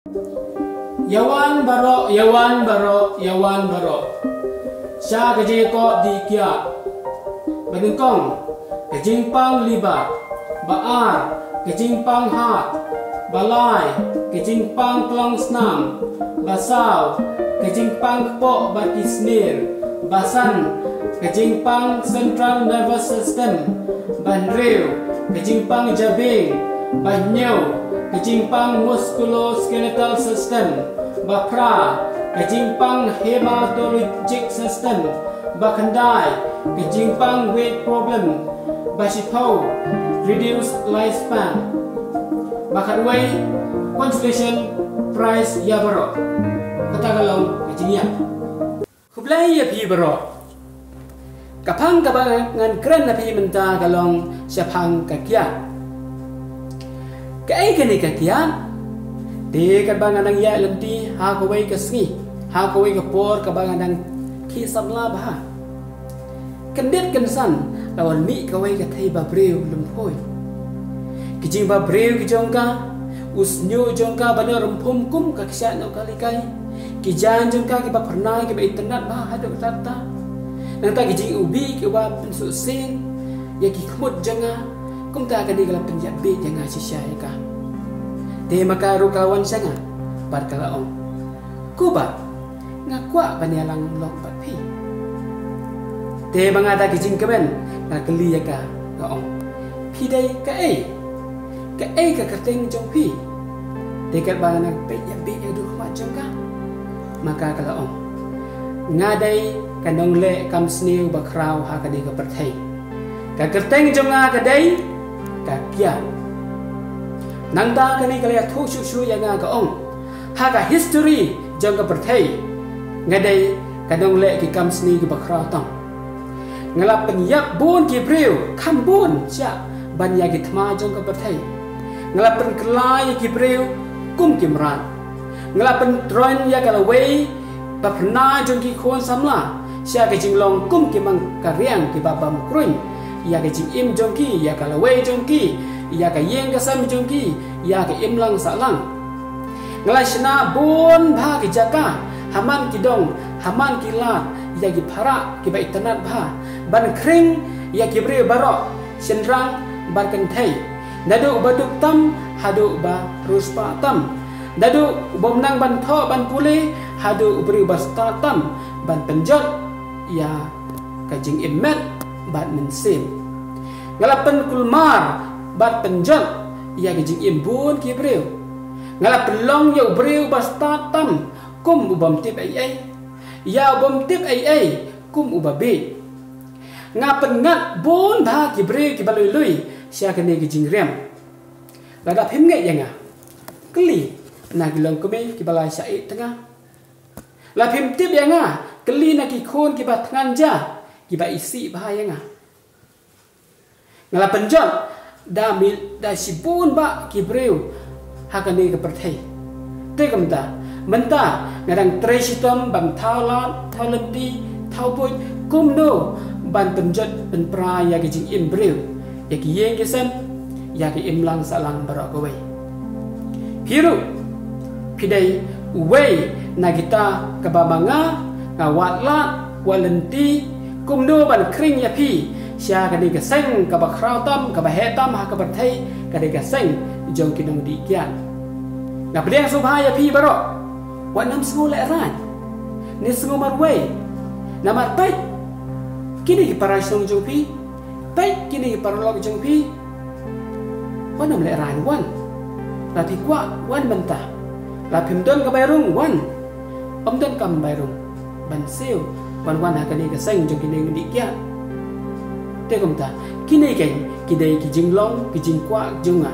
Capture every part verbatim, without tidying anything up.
Ïa wan baroh, ïa wan baroh, ïa wan baroh sha ka jingïakob dih kiad. Ba nyngkong, ka jingpang liba. Ba ar, ka jingpang hat. Ba lai, ka jingpang klong snam. Ba saw, ka jingpang kpoh bad ki snier. Ba san, ka jingpang central nervous system. Ba hynriew, ka jingpang jabieng. Ba hynñiew, ka jingpang musculoskeletal system. Ba phra, ka jingpang hematologic system. Ba khyndai, ka jingpang weight problem. Ba shiphew, reduced lifespan. Ba khatwei, consolation prize ïa baroh. Kata ka long ka jingïap. Khublei ïa phi baroh. Ka phang kaba ngan kren na phi mynta ka long shaphang ka kiad. Kaei kane ka kiad? Te katba nga dang ïaid lynti ha kawei ka sngi, ha kawei ka por kaba nga dang khie samla bha, kyndit kynsan la wan mih kawei ka thei ba briew lymphoi. Ki jingbabriew ki jong ka, u shñiuh jong ka ba neh rymphum kum ka kshaid noh ka likai. Ki jaiñ jong ka kiba phyrnai kiba itynnad bha haduh katta. Nangta ki jingubi kiba pynsuh seng ïa ki khmut jong nga. Kumta kane ka la pynïap bieit ïa nga shisha ïa ka. Te ma ka ruh ka wan sha nga bad ka la ong, Ko Bah, nga kwah ban ïalang lok bad phi. Te ma nga da ki jingkmen nga kylli ïa ka, nga ong, phi dei kaei? Kaei ka kyrteng jong phi? Te katba nga nang peit ïa phi ïa ka khmat jong ka, ma ka ka la ong, nga dei ka nongleh kam sniew ba khraw ha kane ka pyrthei. Ka kyrteng jong nga ka dei ka Kiad. Nangta kane ka la ïathuh shuh shuh ïa nga, ka ong, ha ka history jong ka pyrthei, nga dei ka nongleh ki kam sniew kiba khraw tam. Nga la pynïap bun ki briew kham bun sha ban ïa ki thma jong ka pyrthei. Nga la pynkylla ïa ki briew kum ki mrad. Nga la pyntroiñ ïa ka lawei ba pynna jong ki khun samla sha ka jinglong kum ki mang ka riang kiba bam kruiñ ïa ka jingim jong ki, ïa ka lawei jong ki, ïa ka ïing ka sem jong ki, ïa ka imlang sahlang. Nga la shna bun bha ki jaka ha man ki dong, ha man ki lad, ïa ki pharah kiba itynnad bha ban khring ïa ki briew baroh, shynrang bad kynthei, naduh uba duk tam haduh uba riewspah tam, naduh u bym nang ban thoh ban pule haduh u briew ba stad tam, ban pynjot ïa ka jingim met bad mynsiem. Nga la pynkulmar bad pynjot ïa ka jingim bun ki briew. Nga la pynlong ïa u briew ba stad tam kum u bym tip ei ei, ïa u bym tip ei ei kum uba bieit. Nga pynngat bun bha ki briew kiba lui lui sha kane ka jingriam. Lada phim ngeit ïa nga, kylli na ki longkmie kiba la shah ïeit tnga. La phim tip ïa nga, kylli na ki khun kiba thngan ja, kiba isih bha ïa nga. Nga la pynjot da mi, da shibun bah ki briew ha kane ka pyrthei. Te kumta, mynta nga dang trei shitom ban thaw lad, thaw lynti, thaw buit kumno ban pynjot pynpra ïa ka jingim briew, ïa ki ïing ki sem, ïa ki imlang sahlang baroh kawei. Phi ruh phi dei uwei na kita kaba ma nga, nga wad lad wad lynti kumno ban khring ïa phi sha kane ka seng kaba khraw tam, kaba heh tam ha ka pyrthei, kane ka seng jong ki nongdih kiad. Nga pdiang sngewbha ïa phi baroh, wat nym sngew lehraiñ ne sngew marwei. Namar peit, kine ki para shnong jong phi, peit kine ki paralok jong phi, wat nym lehraiñ, wan. La phi kwah, wan mynta. La phim don ka bai rung, wan. Ym don kam bai rung ban siew ban wan ha kane ka seng jong kine ki nongdih kiad. Te kumta, kine keiñ ki dei ki jinglong ki jingkwah jong nga.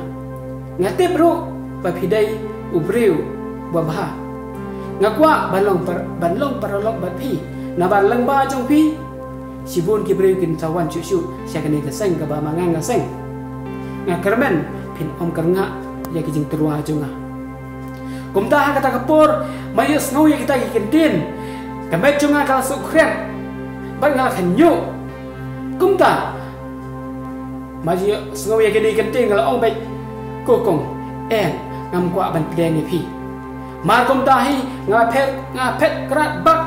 Nga tip ruh ba phi dei u briew ba bha. Nga kwah ban long par-, ban long paralok bad phi. Namar lyngba jong phi, shibun ki briew kin sa wan shuh shuh sha kane ka seng kaba ma nga nga seng. Nga kyrmen phin ym kyrngah ïa ki jingtyrwa jong nga. Kumta ha kata ka por, ma ïohsngew ïa kita ki kyntien, ka met jong nga ka la suk khriat bad nga la khynñiuh. Kumta ma ïohsngew ïa kine ki kyntien, nga la ong beit, Ko Kong, em, ngam kwah ban pdiang ïa phi. Mar kumta hi nga phet, nga phet krat bak.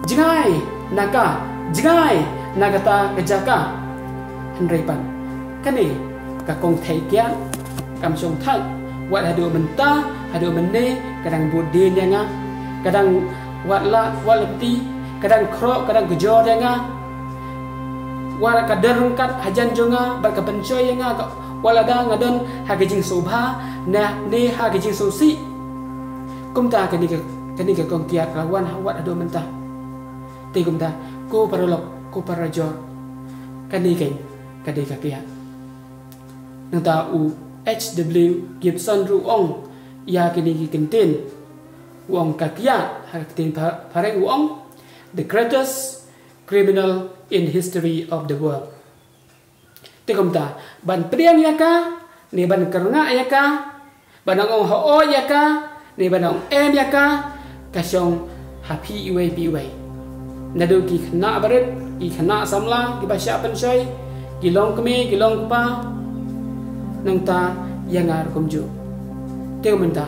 Jngai na ka, jngai na kata ka jaka. Hynrei pat kane ka kong thei kiad kam shong thait. Wat haduh mynta, haduh mynne ka dang bud dien ïa nga, ka dang wad la, wad lynti, ka dang khroh, ka dang kjor ïa nga. Wat ka dang ryngkat hajan jong nga bad ka pynshoi ïa nga, ka, wat lada nga don ha ka jingsngewbha ne, ne ha ka jingsngewsih. Kumta kane ka, kane ka kong kiad ka la wan ha wat haduh mynta. Te kumta, ko paralok, ko parajor, kane ka, ka dei ka kiad. Nangta u H W Gibson ruh u ong ïa kine ki kyntien. U ong ka kiad, ha ka ktien pha-, phareng u ong, the greatest criminal in history of the world. Te kumta, ban pdiang ïa ka, ne ban kyrngah ïa ka, ban ong hooid ïa ka, ne ban ong em ïa ka, ka shong ha phi iwei pa iwei. Naduh ki khynnah barit, ki khynnah samla, kiba shah pynshoi, ki longkmie, ki longkpa, nangta ïa nga ruh kumjuh. Te mynta,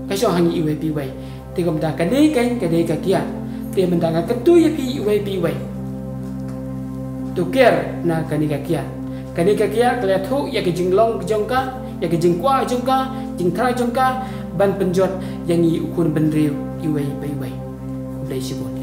ka shong ha ngi iwei pa iwei. Te kumta kane ka, ka dei ka kiad. Te mynta nga kyntu ïa phi iwei pa iwei. To kiar na kane ka kiad. Kane ka kiad ka la ïathuh ïa ka jinglong jong ka, ïa ka jingkwah jong ka, jingthrang jong ka, ban pynjot ïa ngi u khun bynriew iwei pa iwei. Khublei shibun.